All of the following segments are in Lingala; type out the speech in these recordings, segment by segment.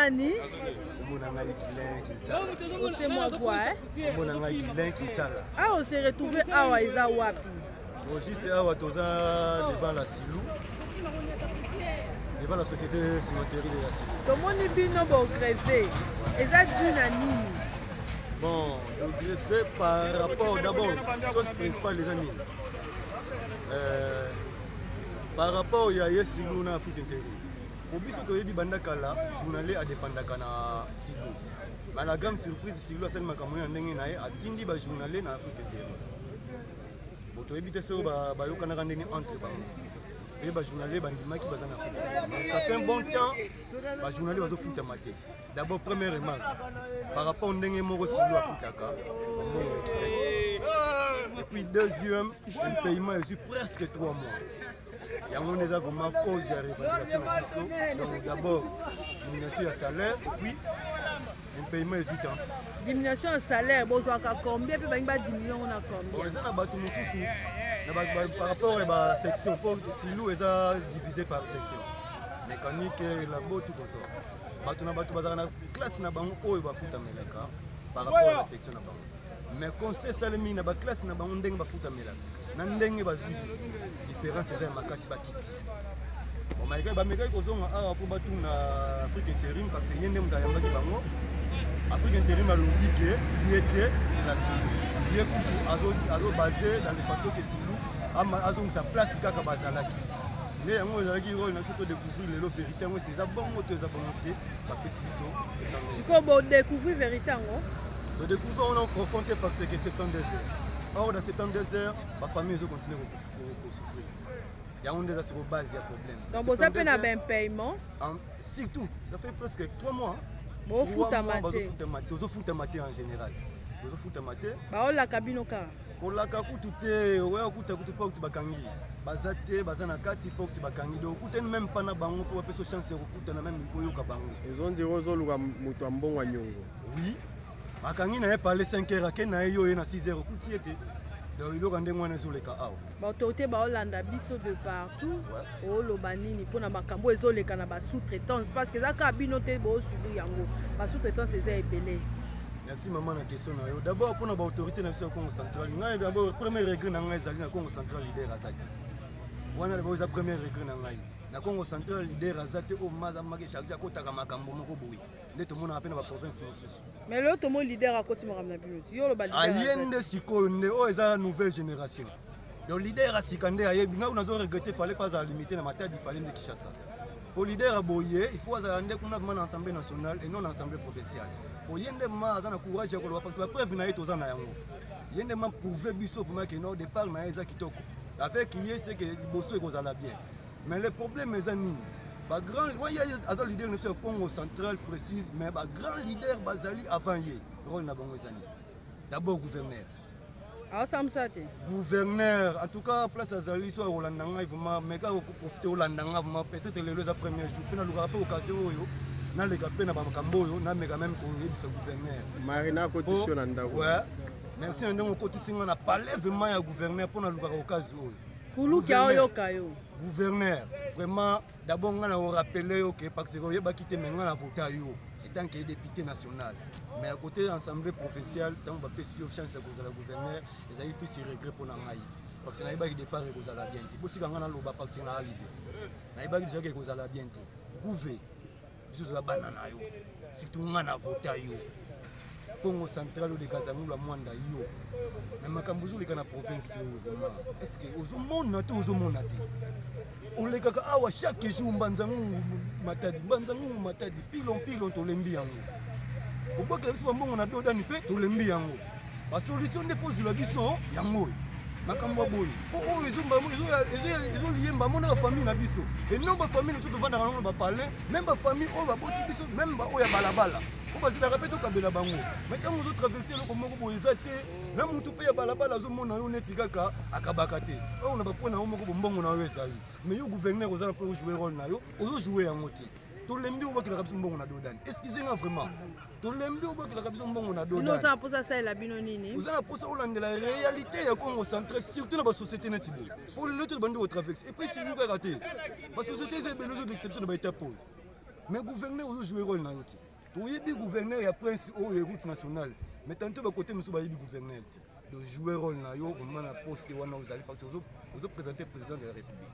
Nani? Kombo na ngai Guilain Kintsala. Ose mwa voix, eh? Kombo na ngai Guilain Kintsala. Ah, on s'est retrouvé awa eza wapi? Bon, juste awa toza devant la Silou. Devant la société cimenterie de la Silou. Tomoni bino bo grève. Eza dû na nini? Bon, to grève par rapport d'abord, chose principale eza nini? Par rapport ya ye Silou na Afrique intérieure. Po biso toyebi banda kala journalier adependaka na Silou. Mais la grande surprise, Silou asali makambo na ndenge na ye, atindi ba journalier na Afrique intérieure. Bon, toyebi te soki bayokanaka ndenge entre bango. Pe ba journalier bandimaki baza na Afrique intérieure. Mais ça fait un bon temps ba journalier bazofutama te. D'abord première remarque par rapport ndenge moko Silou afutaka mbongo ekitaki. Et puis deuxième, paiement ezwi presque 3 mois. Yango nde eza vraiment cause ya revendication na biso. Donc d'abord diminution ya salaire et puis impaiement ezwi temps. Diminution ya salaire bozwaka combien mpe balingi badiminuer yango na combien? Bon, eza na bato mosusu na ba, ba, par rapport ya ba section mpo Silou eza divisé par section mécanique, labo, tout consort. Bato na bato bazalaka na classe na bango oyo bafutamelaka par rapport ya ba section na bango. Mais constat esalemi na ba classe na bango ndenge bafutamelaka na ndenge bazwi différence eza ya makasi bakiti. Bon, bamekaki kozonga awa mpo batuna Afrique Intérim parce que ye nde moto ayambaki bango. Afrique Intérim alobi ke ye te, c'est la Silou. Ye kutu azo basé dans les façons que Silou azongisa place kaka bazalaki. Nde yango ezalaki rôle na biso to découvrir lelo vérité yango, eza bongo to eza bongo te, bapesi biso. Sikoyo bodécouvrir vérité yango? Todécouvrir yango na profond te parce que 72 heures. Or dans 72 heures, bafamille ezocontinue kosouffrir. Yango nde eza sikoyo base ya problème. Donc boza mpe na baimpaiement? Surtout, ça fait presque 3 mois. Bofutama te. Bazofutama te, tozofutama te en général. Tozofutama te. Baolaka bino kaka? Kolaka kutu te, oya kuta kutu porte bakangi. Baza te, baza na kati porte bakangi. Donc okutani même pas na bango mpo bapesa chance ya kokutana même koyoka bango. Ezondire ozoluka moto ya mbongo ya nyongo. Oui. Bakangi na ye parler 5 heures, ake na ye yo ye na 6 heures okuti ye te. Donc biloko ndenge wana ezoleka awa. Baautorité baolanda biso de partout. Oloba nini mpona makambo ezoleka na basous-traitance? Parce que eza kaka bino te boosubir yango, basous-traitance eza ebele. Merci mama na question na yo. D'abord mpona baautorité na biso ya Congo central, ngai d'abord premier regret na ngai ezali na Congo central leader aza te. Wana d'abord eza premier regret na ngai. Na Congo central leader aza te oyo maza make charge akotaka makambo moko boye. Nde tomonaka mpe na baprovince mosusu. Mais lelo tomoni leader akoti makambo na bino ti yo oloba. Aye nde sikoyo nde oyo eza nouvelle génération. Donc leader asika nde ayebi ngai nazo regretter, fallait pas azala limité na Matadi, fallait nde Kinshasa. Po leader aboye, il faut azala nde kuna vraiment na assemblée nationale et non na assemblée provinciale. Po ye nde ma aza na courage ya koloba parce que bapreuve na ye toza na yango. Ye nde ma prouve biso vraiment que non, départ na ye eza kitoko. Avec ye c'est que liboso ekozala bien. Mais le problème eza nini? Ba grand ouais, aza leader na biso ya Congo central précise, mais ba grand leader bazali avant ye. Rôle na bango eza nini? D'abord gouverneur. Aosamisa te. Gouverneur, en tout cas place azali so akolanda ngai vraiment, mais kaka koprofite olanda ngai vraiment, peut-être lelo eza premier jour mpe nalukaka mpe occasion oyo naleka mpe na bamakambo oyo nameka même koyebisa gouverneur. Marina akotisi yo na ndako. Ouais. Merci na ndenge okotisi ngai na palais vraiment ya gouverneur mpo nalukaka occasion oyo. Kuluki aoyoka yo. Gouverneur, vraiment d'abord ngai na korappeler yo ke parce que oyebaki te, mais ngai na vota yo en tant que député national. Mais à côté assemblée provinciale, ntango bapesi yo chance ya kozala gouverneur, ezali plus regret mpo na ngai parce que nayebaki départ ekozala bien te. Botika ngai naloba parce que naa libre. Nayebaki déjà ke ekozala bien te. Gouve, biso toza bana na yo, surtout ngai na vota yo Congo central oyo dekazangula mwanda yo. Mais makambo ozoleka na province oyo vraiment, est ce que ozomona te? Ozomona te? Olekaka awa chaque jour Mbanza Ngungu Matadi, Mbanza Ngungu Matadi, pilon pilon, tolembi yango. Kobwakela biso bambongo na dodani mpe tolembi yango. Basolution nde fozwela biso yango oyo makambo ya boye po oyo ezoliyemba mona bafamille na biso eno bafamille na biso tovandaka nango na bapalais, même bafamille oyo baboti biso, même baoyo ya balabala po bazelaka mpe tokabela bango. Mais ntango ozotraverse eloko moko boye eza te na motu mpe ya balabala azomona yo neti kaka akabaka te oyo na bapoint na yo moko bombongo na yo ezali. Mais yo gouverneur oza na mpo ojouer rôle na yo, ozojouer yango te. Tolembi obakelaka biso mbongo na dodani. Excuse nga vraiment, tolembi obakelaka biso mbongo na dodani. Oza na mposa asalela bino nini? Oza na mposa olandela réalité ya Congo central, surtout na basociété neti boye po lelo to bandi kotraverse. Et puis silu kaka te, basociété eza ebele ozodexception na baétape oyo. Mais gouverneur, ozojouer rôle na yo te. Toyebi gouverneur ya prince oyo route nationale, mais tantôt bakote mosusu bayebi gouverneur te. Donc jouer rôle na yo vraiment na poste wana ozali, parce que ozoprésente président de la République.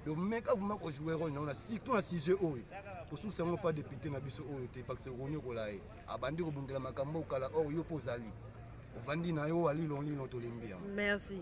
Donc meka vraiment kojouer rôle na yo, na surtout na sujet oyo kosukisa yango pa député na biso oyo te, parce que konyokola ye, abandi kobundela makambo okala. Or yo mpo ozali, ovandi na yo alilonlilo, tolembi yango. Merci.